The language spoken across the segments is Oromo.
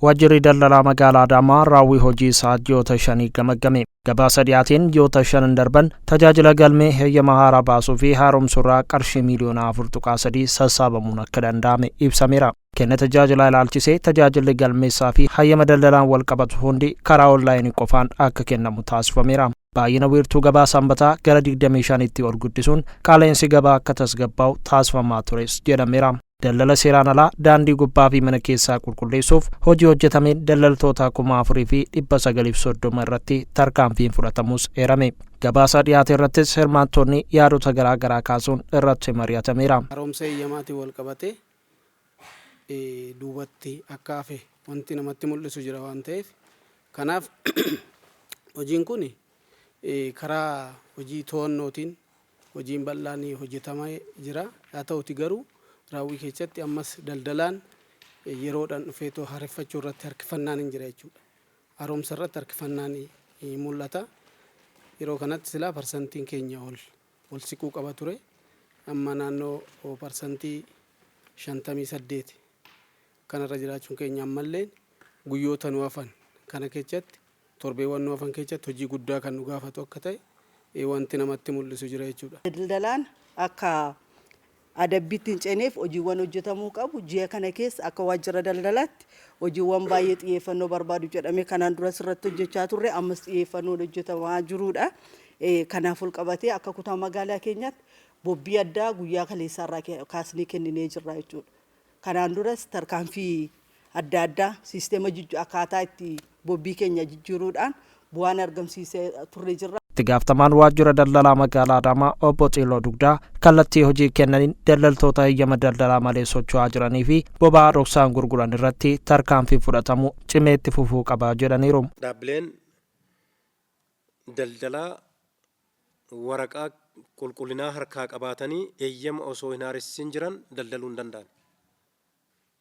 Waajjirri Daldalaa Magaalaa Adaamaa raawwii hojii isaa ji'oota shanii gamaggame. Gabaasa dhiyaateen ji'oota shanan darban tajaajila galmee heeyyama haaraa baasuu fi haaromsuurraa qarshii miiliyoona 4.3 sassaabamuun akka danda'ame ibsameera. Kenna tajaajilaa ilaalchisee tajaajilli galmeessaa fi hayyama daldalaan walqabatu hundi karaa onlaayinii qofaan akka kennamu taasifameera. Baay'ina wiirtuu gabaa sanbataa gara 25tti ol guddisuun qaala'insi gabaa akka tasgabbaa'u taasifamaa tures jedhameera. Daldala seeraan alaa daandii gubbaa fi mana keessaa qulqulleessuuf hojii hojjetameen daldaltoota 4,930 irratti tarkaanfiin fudhatamus eerame. Gabaasa dhiyaate irrattis hirmaattonni yaadota garaa garaa kaasuun irratti mari'atameera. Haaromsa eeyyamaatiin wal qabatee duubatti akka hafe wanti namatti mul'isu jira waan ta'eef, kanaaf hojiin kun karaa hojii to'annootiin hojiin bal'aan hojjetamaa jira. Haa ta'uti garuu raawwii keessatti ammas daldalaan yeroodhaan dhufeetoo haareffachuu irratti harkifannaan hin jira jechuudha. Haaromsa irratti harkifannaan mul'ata. Yeroo kanatti silaa parsantiin keenya ol ol siquu qaba ture. Amma naannoo parsantii 58 kanarra jiraachuun keenya ammallee guyyoota nu hafan kana keessatti, torbeewwan nu hafan keessatti hojii guddaa kan nu gaafatu akka ta'e wanti namatti mul'isu jira jechuudha. Daldalaan akka adabbiitti hin ceeneef hojiiwwan hojjetamuu qabu. Ji'a kana keessa akka waajjira daldalaatti hojiiwwan baay'ee xiyyeeffannoo barbaadu jedhamee kanaan duras irratti hojjechaa turre, ammas xiyyeeffannoon hojjetamaa jirudha. Kanaaf ol qabatee akka kutaa magaalaa keenyaatti bobbii addaa guyyaa kaleessaarraa kaasnee kenninee jirra jechuudha. Kanaan duras tarkaanfii adda addaa siisteema akkaataa itti bobbii keenya jijjiiruudhaan bu'aan argamsiisee turre jirra. Itti gaafatamaan waajjira daldalaa magaalaa Adaamaa obbo Xiiloo Dugdaa kallattii hojii kennaniin daldaltoota heeyyama daldalaa malee socho'aa jiranii fi boba'aa dhoksaan gurguran irratti tarkaanfii fudhatamu cimee itti fufuu qaba jedhaniiru. Dhaabbileen daldalaa waraqaa qulqullinaa harkaa qabaatanii eeyyama osoo hin haaressisin jiran daldaluu hin danda'an.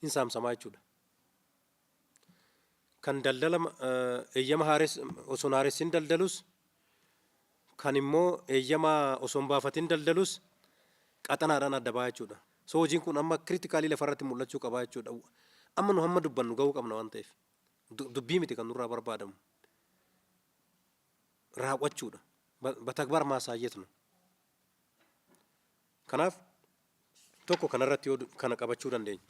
Hin saamsamaa jechuudha. Kan daldala eeyyama osoo hin haaressin daldalus, kan immoo eeyyama osoo hin baafatin daldalus qaxanaadhaan adda ba'a jechuudha. So hojiin kun amma critically lafarratti mul'achuu qaba jechuudha. Amma nu hamma dubbannu gahuu qabna waan ta'eef. Dubbii miti kan nurraa barbaadamu. Raawwachuudha. በተግባር ማሳየት ነው። Kanaaf tokko kanarratti yoo kana qabachuu dandeenya.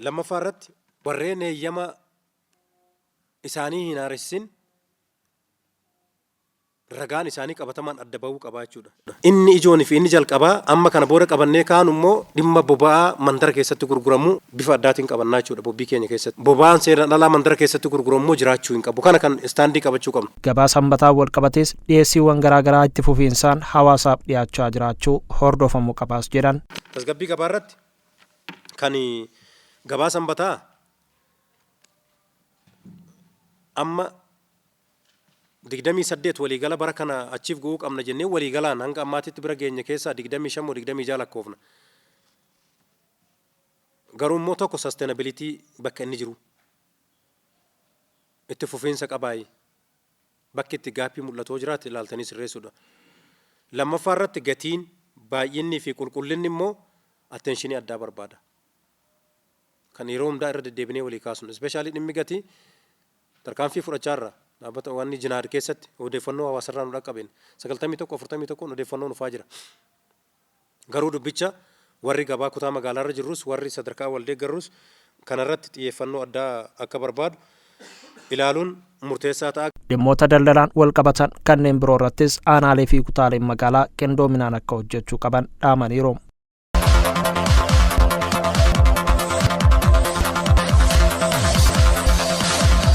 Lammaffaa irratti warreen eeyyama isaanii hin haaressin ragaan isaanii qabatamaan adda bahuu qabaa jechuudha. Inni ijoon fi inni jalqabaa amma kana booda qabannee kaanu immoo dhimma boba'aa mandara keessatti gurguramu bifa addaatiin qabannaa jechuudha bobbii keenya keessatti. Boba'aan seeraan alaa mandara keessatti gurguramu immoo jiraachuu hin qabu. Kana kan stand qabachuu qabnu. Gabaa sanbataa wal qabatees dhiyeessiiwwan garaa garaa itti fufiinsaan hawaasaaf dhiyaachaa jiraachuu hordofamuu qabaas jedhan. Tasgabbii gabaa irratti kan gabaa sanbataa amma 28 waliigala bara kana achiif ga'uu qabna jennee waliigalaan hanga ammaatitti bira geenye keessaa 25 moo 26 lakkoofna. Garuu immoo tokko sustainability bakka inni jiru itti fufiinsa qabaayi, bakki itti gap mul'atoo jiraate ilaaltanii sirreessuudha. Lammaffaa irratti gatiin, baay'inni fi qulqullinni immoo attention addaa barbaada. Kan yeroo hundaa irra deddeebinee walii kaasnu. Especially dhimmi gatii tarkaanfii fudhachaa irra dhaabbata wanni jinaad keessatti odeeffannoo hawaasarraa nu dhaqqabeen 91 41 odeeffannoo dhufaa jira. Garuu dubbicha warri gabaa kutaa magaalaarra jirrus, warri sadarkaa wal deeggarrus kanarratti xiyyeeffannoo addaa akka barbaadu ilaaluun murteessaa ta'a. Dhimmoota daldalaan wal qabatan kanneen biroo irrattis aanaalee fi kutaaleen magaalaa qindoominaan akka hojjechuu qaban dhaamaniiru.